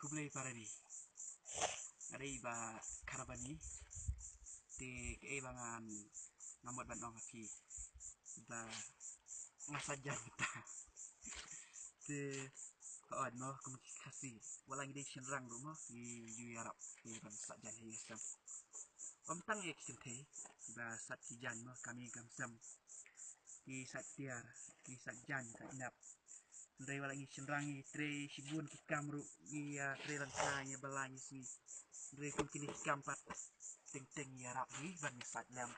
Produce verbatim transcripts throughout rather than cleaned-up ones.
Khublei para ri. Nga dei i Bah Kharabani. Te kaei ba ngan, nga mut ban ong ha phi ba nga sait jaiñ mynta. Te ka ot mo kum ki Khasi, wat la ngi dei shynrang ruh mo, ngi ju ïarap, ngi ban sait jaiñ ha ïing ha sem. Ym tang ïa ki kynthei ba sait ki jaiñ mo, kam ïing kam sem, ki sait tiar, ki sait jaiñ, sait nep. Hynrei wat la ngi shynrang ngi trei shibun ki kam ruh, ngi ïa trei lyngkha, ngi ïa bylla, ngi sngi. Hynrei kum kine ki kam pat teng teng ngi ïarap hi ban ngi sait lem.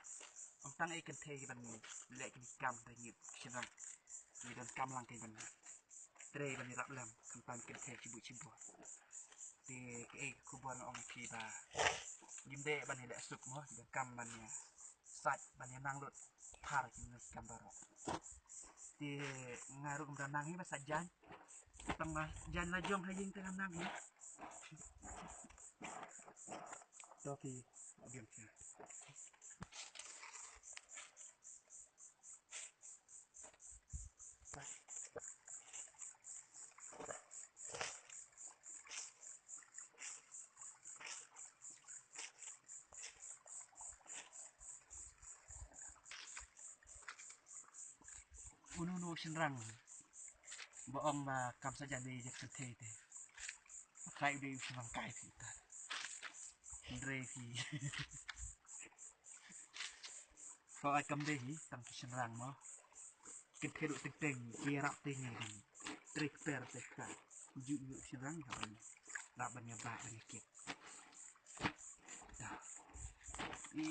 Ym tang ïa ki kynthei hi ban ngi leh kine ki kam, hynrei ngi shynrang ngi donkam lang ki ban trei ban ïarap lem khamtam ki kynthei shibun shibun. Te kaei ka khubor nga ong ïa phi ba ngim dei ban ïaleh suk mo, donkam ban ïa sait ban ïa nang lut phar kine ki kam baroh. Te nga ruh ngam da nang hi ba sait jaiñ. Tang ma jaiñ la jong ha ïing te ngam nang hi. To phi, biang phi. Uno uno u shynrang ba ong ba kam sait jaiñ dei jait kynthei te, u trai u dei u shynrang kai phi ta. Hynrei phi, phi ai kam dei hi tang ki shynrang mo. Kynthei ruh teng teng ki ïarap teng ngi ban trei kper trei kper. Ju ju shynrang ka ban rap ban ïa ba ban ïa kit. Ta. I.